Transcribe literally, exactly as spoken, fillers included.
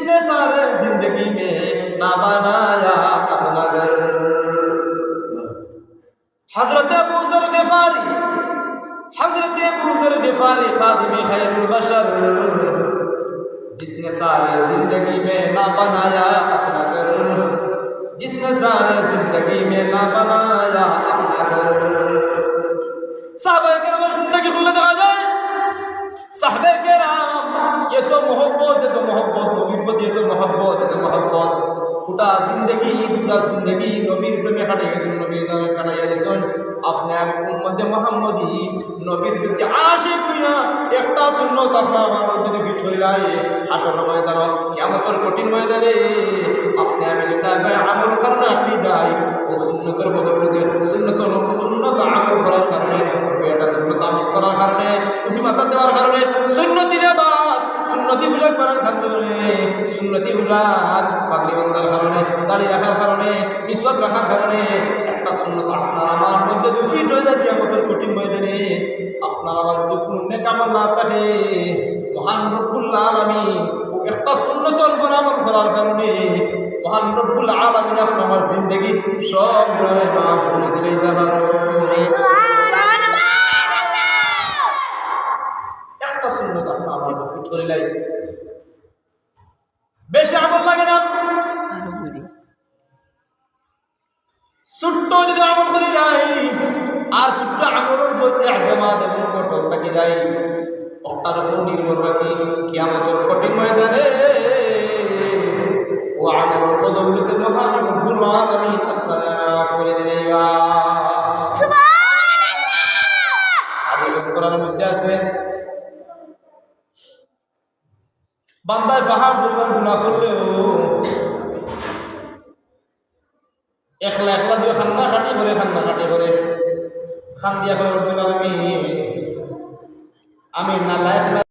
سارے زندگی میں نہ بنایا اپنا گھر۔ حضرت ابو ذر غفاری، حضرت ابو ذر غفاری خادم خیر البشر، جس نے سارے زندگی میں نہ بنایا اپنا گھر، جس نے سارے زندگی میں نہ بنایا اپنا گھر۔ সাহাবায়ে কেরামের জিন্দেগি খুললে দেখা যায়, সাহাবায়ে কেরাম এত মহব্বত, এত মহব্বত, নবীর প্রতি এত মহব্বত, এত মহব্বত। গোটা জিন্দেগি, গোটা জিন্দেগি নবীর প্রেমে কাটাইয়া গেছইন, নবীর নামে কাটাইয়া গেছইন। আপনে আমি উম্মতে মুহাম্মদী, নবীর প্রতি আশিক অইয়া একটা সুন্নত আপনার আমার মধ্যে যদি ফিট করি নাই, হাশর ময়দানে, কিয়ামতের কঠিন ময়দানে, আপনে আমি যেটা আমল করনা আপনি যাই, ও সুন্নতর বদৌলতে, সুন্নত, সুন্নত আমল করার কারণে, এটা সুন্নত আমল করার কারণে, টুপি মাথাত দেওয়ার কারণে, সুন্নতি লেবাস, সুন্নতি পোশাক পরার কারণে, সুন্নতি পোশাক, পাগড়ি বান্ধার কারণে, দাড়ি রাখার কারণে, মিসওয়াক রাখার কারণে, একটা সুন্নত আপনার আমার মধ্যে যদি ফিট হয়ে যায়, কিয়ামতের কঠিন ময়দানে আপনার আমার যদি কোনো নেক আমল না থাকে, মহান রব্বুল আলামিন ও একটা সুন্নতর উপর আমল করার কারণে মহান রব্বুল আলামিন আপনার আমার জিন্দেগি সব গুনাহ মাফ করে দিলে। একটা সুন্নত আপনার আমার ফিট করিলাই। বেশি আমল লাগে না, আরো করি। ছোট্ট যদি আমল করি যাই, আর ছোট্ট আমলের উপর এতেমাদ এবং অটল থাকি যাই, ওটার উপর নির্ভর রাখি, কিয়ামতের কঠিন ময়দানে ও আমলের বদৌলতে মহান রব্বুল আলামিন আপনারে মাফ করে দিলে। সুবহানাল্লাহ। আর এরকম কোরআনের মধ্যে আছে, বান্দায় পাহাড় পরিমাণ গুনাহ করলেও একলা একলা দিয়া কান্নাকাটি করে, কান্নাকাটি করে, কান্দিয়া কয়, "রব্বুল আলামিন, আমি নালায়েক না।"